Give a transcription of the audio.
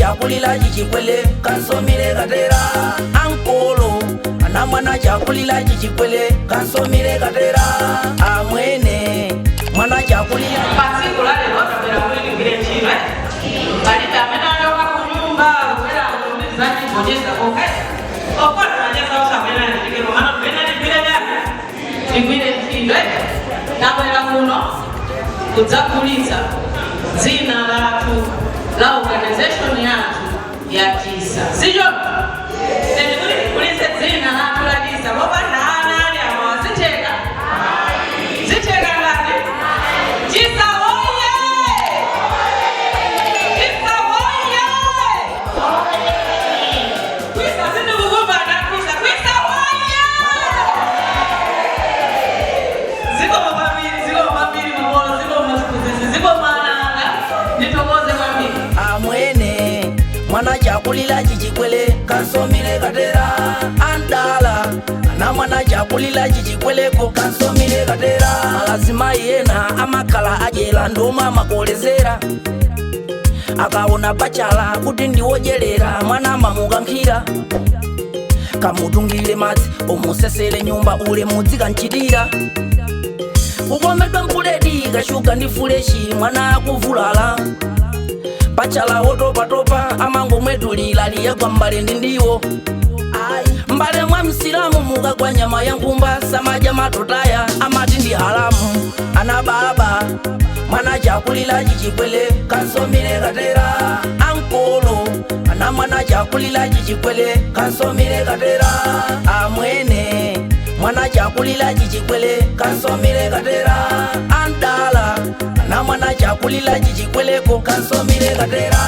Chakulila chichikwele kansomile katera. Ankolo ana mwana chakulila chichikwele kansomile katera. Amwene mwana chakulila. Pasiku la lero tapera kuti tigwire ntchito, eh? Palibe amene achoka kunyumba kubwera kumbizandigonjeza kokha okona macheza osamene anditike, komano pena tigwire chani? Tigwire ntchito, eh? Tabwera kuno kudzagulitsa dzina lathu la organization yathu ya Chisa, sicho? Ndikuti tigulitse dzina lathu la Chisa popanda ana ali awa, zitheka? Zitheka ngati? Chisa woye! Chisa woye! Kwisa sindikukumbana. Kwisa, kwisa woye! Zikomo kwambiri, zikomo kwambiri makolo, zikomo masiphunzitsi, zikomo ananga, ndithokoze kwambiri. Amwene mwana chakulila chichikwele kansomile katera. Andala ana mwana chakulila chichikweleko kansomile katera. Malazima yena amakhala ajela ndoma amakolezera akaona pachala kuti ndiwodyerera mwana amamukankhira. Kamutungire madzi, umusesere nyumba, ulemu dzikanchitira. Kukomedwa mpuledi kashuga ndi fresh, mwana akuvulala pachala wotopatopa amangomwetulila liyagwa mbale ndi ndiwo. Mbale mwa msilamu mukagwa nyama ya nkhumba samadya matotaya, amati ndi haramu. Ana baba mwana chakulila chichikwele kansomile katera. Ankolo ana mwana chakulila chichikwele kansomile katera. Amwene mwana chakulila chichikwele kansomile katera. Andala ana mwana chakulila chichikweleko kansomile katera.